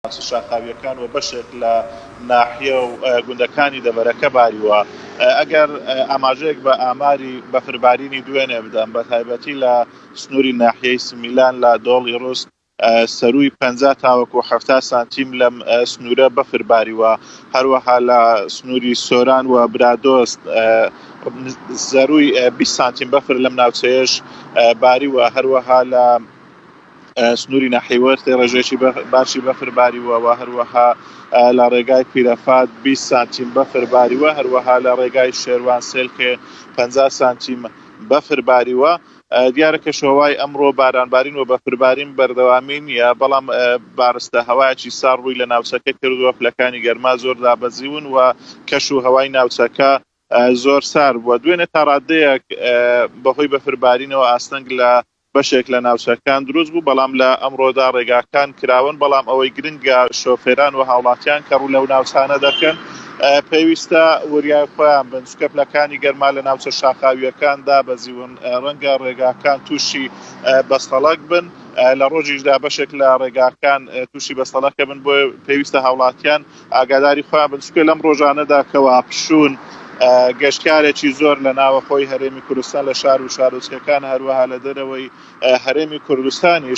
ناوچە شاخاوییەکان و بەشێک لە ناحیە و گوندەکانی دەڤەرەکە باریوە. ئەگەر ئاماژەیەک بە ئاماری بەفربارینی دوێنێ بدەم، بە تایبەتی لە سنووری ناحیەی سمیلان لە دۆڵی ڕوست سەرووی 50 تاوەکو 70 سانتیم لەم سنوورە بەفر باریوە. هەروەها لە سنووری سۆران و برادۆست سەرووی 20 سانتیم بەفر لەم ناوچەیەش باریوە. هەروەها لە سنووری ناحیەی وەرتێ ڕێژەیەکی باشی بەفر باریوە و هەروەها لە ڕێگای پیرەفات 20 سانتیم بەفر باریوە، هەروەها لە ڕێگای شێروان سێلکێ 50 سانتیم بەفر باریوە. دیارە کەشوهەوای ئەمڕۆ بارانبارین و بەفربارین بەردەوامی نییە، بەڵام بارستە هەوایەکی ساڕ ڕووی لە ناوچەکە کردووە، پلەکانی گەرما زۆر دابەزیون و کەش و هەوای ناوچەکە زۆر سارد بووە. دوێنێ تا ڕاددەیەک بەهۆی بەفربارینەوە ئاستەنگ لە بەشێک لە ناوچەکان دروست بوو، بەڵام لە ئەمڕۆدا ڕێگاکان کراون، بەڵام ئەوەی گرنگە شۆفێران و هاوڵاتیان کە ڕوو لەو ناوچانە دەکەن پێویستە وریای خۆیان بن، چونکە پلەکانی گەرما لە ناوچە شاخاوییەکان دابەزیون، ڕەنگە ڕێگاکان تووشی بەستەڵەک بن، لە ڕۆژیشدا بەشێک لە ڕێگاکان تووشی بەستەڵەکە بن، بۆیە پێویستە هاوڵاتیان ئاگاداری خۆیان بن، چونکە لەم ڕۆژانەدا کەوا پشوون گەشتیارێکی زۆر لە ناوەخۆی هەرێمی کوردستان لە شار و شارۆچکەکان هەروەها لە دەرەوەی هەرێمی کوردستانیش.